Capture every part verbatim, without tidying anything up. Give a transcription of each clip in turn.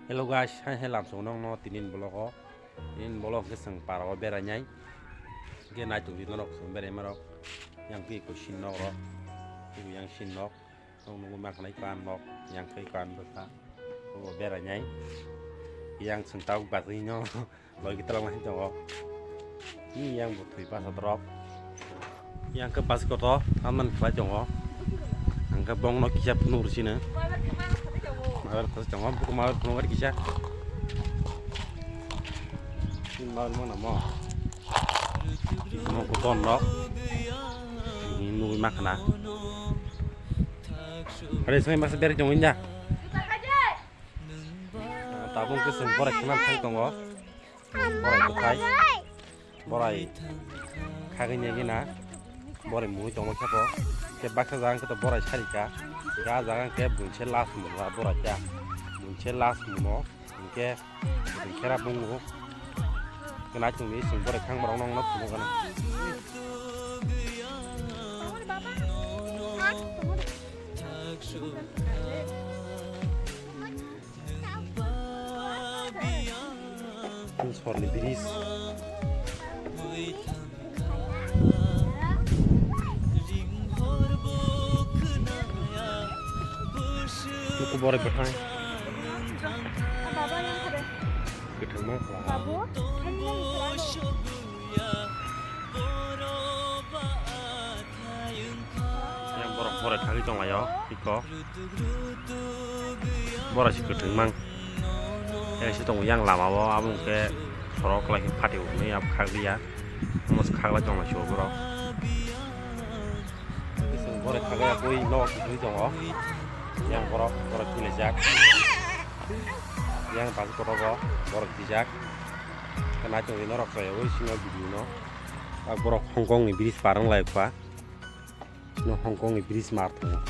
Hello guys, hai hai lamsong nokno tinin vlog o. Tinin vlog ke seng para o berai nai. Ke nai tong di norok seng berai marok. Yang ke ko sin nok rok. Ibu yang sin nok. Tong nunggu mak nai kan nok. Yang ke kan besa. O berai nai. Yang seng tau batwi no. Loi kita lang lain tongo. Ni yang bo thwi basa drop. Yang ke bas koto, taman khlai tongo. Ang ke bong no kisa phunuk rw sino. Mabar khasi tongo, buku mabar phunuk kisa. Ni mabar mo namo. Mo koton no. Ni nugui makhna. Are sai masa beri tongo inda. Tabung ke seng borai khna thang tongo. Borai kwthai. Borai khagwi negi na. Borai mui tongma khe bo. Khe baksa jaga khe to borai sarika. Ga jaga khe bunse last muno borai ta. Bunse last muno. Hinkhe bunse ra bungo. Kena chungni sing borai khang borok nong nok sumo gana. Sorni bridge. Tuku borai bwthai. Kwthangma. Yang borok borai thagwi tonglaio, iko. Borai se kwthwng mang. Yang se tongo yang lama o, abo hwnkhe sorok lai khe phatio hwnwi abo khakliya. Omo se khaklai tonglai sio borok. Borai khaklai bui nok sui tongo. Yang borok, borok kilaijak. Yang bas kotogo, borok dijak. Khe naitok norok chaya ui sino video no. Borok Hong Kong ni bridge par wng lai kha. No Hong Kong ni bridge mar tongo.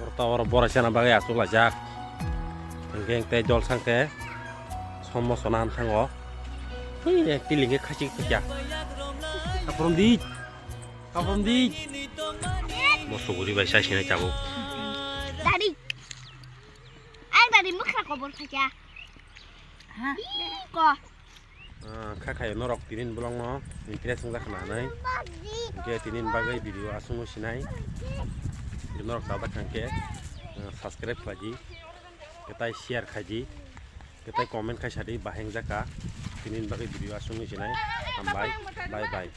Borok ta oro borai chana bagwi achuk laijak. Hingke tei jol sangke sommo sona ham thango. Hei, ek tiling ke khachik khikya. Kaprom di. Kaprom di. Bo suguri bai sai sinai tabuk. Dari. Ang dari mukha kobor khakya. Ha? Ih, ko. Ah, kha khayo norok tinin bolong no interest wngkha khna hinwi. Hingke tinin bagwi video aswk no sinai. Norok chajak kha hingke, ah, subscribe khlaidi, kwtai share khaidi, kwtai comment khai sadi, bahai wngjakha. Tinin bagwi video aswk no sinai. Hambai, bye bye.